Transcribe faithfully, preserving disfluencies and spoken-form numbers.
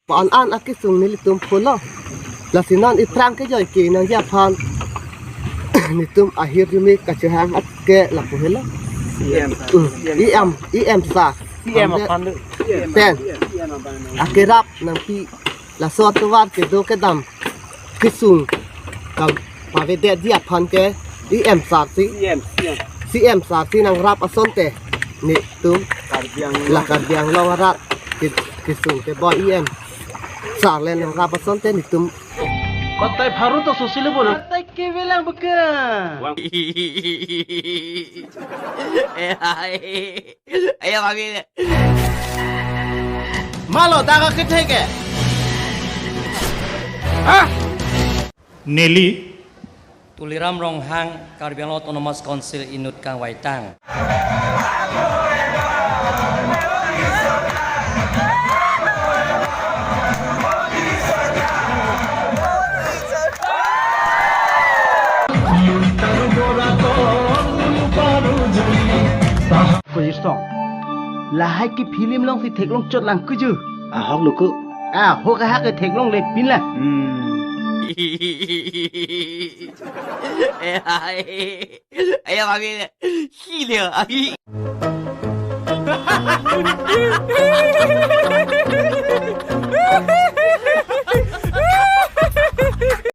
An an akesung nelitum pulo. Lasi non iphrang kejoi ke nangji aphan netum ahirjume kachehang at ke lapu helo. E M. Mm, E M, E M sir. E M aphan do. Pen. Akerap nangpi laso atovar kedo kedam kesung kapavedetji aphan ke E M sir si, E M. E M. C M sir si nangrap asonte netum Karbi Anglong. La Karbi Anglong arat ke, kesung keboi E M sir le nangrap asonte netum. Kotai pharu to sosilo bono. Kotai kevelang beka. Ayo kami. Malo daga ketheke. Neli Tuliram Ronghang, Karbi Anglong Autonomous Council inut kangvaitang. Koi song. Lahai ke film alongsi theklong chot lang kuju. Ahok luku. Ahok ahak ke theklongle pinlang. Hmm. Ayo kami. Sila.